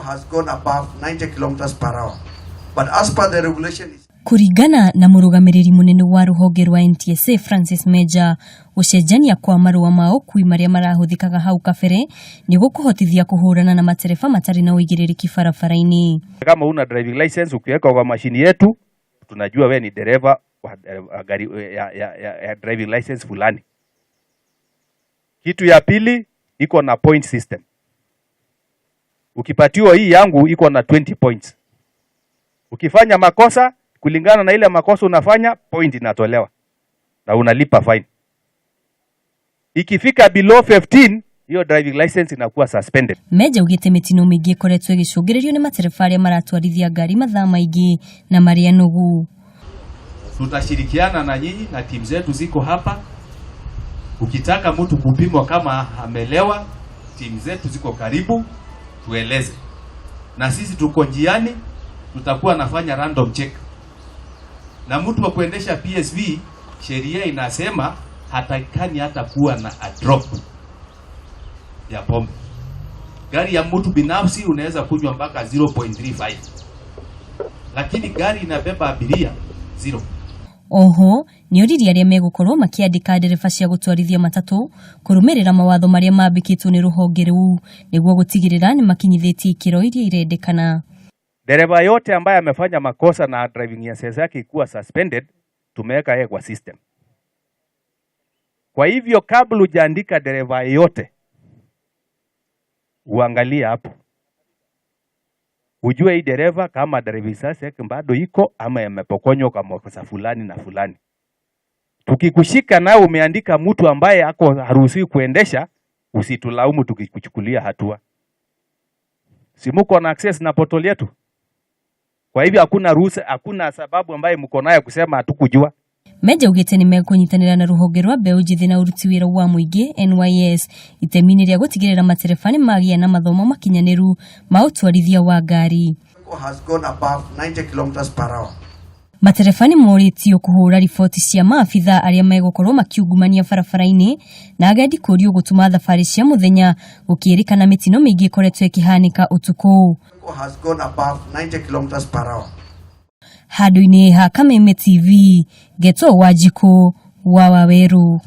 Has gone above 90 kilometers per hour. But as per the regulation, Kũringana na mũrũgamĩrĩri mũnene wa rũhonge rwa NTSA Francis Meja, gũcenjania kwa marũa ma ũkui marĩa marahũthĩkaga hau kabere nĩ gũkũhotithia kũhũrana na matereba matarĩ na ũigĩrĩrĩki barabara-inĩ. Kama una driving license, ukiweka kwa mashini yetu tunajua we ni dereva wa gari ya driving license fulani. Kitu ya pili, iko na point system. Ukipatiwa hii yangu iko na 20 points. Ukifanya makosa, kulingana na ile makosa unafanya, point inatolewa na unalipa fine. Ikifika below 15, hiyo driving license inakuwa suspended. Meja augĩte mĩtino mĩingĩ ĩkoretwo ĩgĩcũngĩrĩrio nĩ matereba arĩa maratwarithia ngari mathaa maingĩ na marĩ anogu. Tutashirikiana na nyinyi na timu zetu ziko hapa. Ukitaka mtu kupimwa kama amelewa, timu zetu ziko karibu, tueleze. Na sisi tuko njiani, tutakuwa nafanya random check. Na mtu wa kuendesha PSV, sheria inasema hatakikani hata kuwa na a drop ya pombe. Gari ya mtu binafsi unaweza kunywa mpaka 0.35, lakini gari inabeba abiria, zero. Oho nĩoririe arĩa megũkorwo makĩandĩka ndereba cia gũtwarithia matatũ kũrũmĩrĩra mawatho marĩa mambĩkĩtwo nĩ rũhonge rũu nĩguo gũtigĩrĩra nĩ makinyithĩtie ikĩro iria irendekana. Dereva yote ambaye amefanya makosa na driving license yake ikuwa suspended, tumeweka yeye kwa system. Kwa hivyo kabla hujaandika dereva yote, uangalie hapo, ujue hii dereva kama driving license yake bado iko ama yamepokonywa kwa makosa fulani na fulani. Tukikushika nawe umeandika mtu ambaye ako haruhusiwi kuendesha, usitulaumu tukikuchukulia hatua. Si muko na access na portal yetu? Kwa hivyo hakuna ruhusa, hakuna sababu ambaye mko nayo kusema hatukujua. Meja augĩte nĩ mekũnyitanĩra na rũhonge rwa mbeũ njĩthĩ na ũruti wĩra wa mũingĩ NYS itemi-inĩ rĩa gũtigĩrĩra matereba nĩ magĩa na mathomo makinyanĩru ma ũtwarithia wa ngari. Has gone above 90 kilometers per hour. Matereba nĩ morĩtio kũhũra riboti cia maabitha arĩa megũkorwo makiungumania barabara-inĩ na agendi kũrio gũtuma thabarĩ cia mũthenya gũkĩrĩkana mĩtino mĩingĩ ĩkoretwo ĩkĩhanĩka ũtukũ. Has gone above 90 kilometers per hour. Handũ-inĩ ha Kameme TV, Geto Wanjikũ wa Waweru.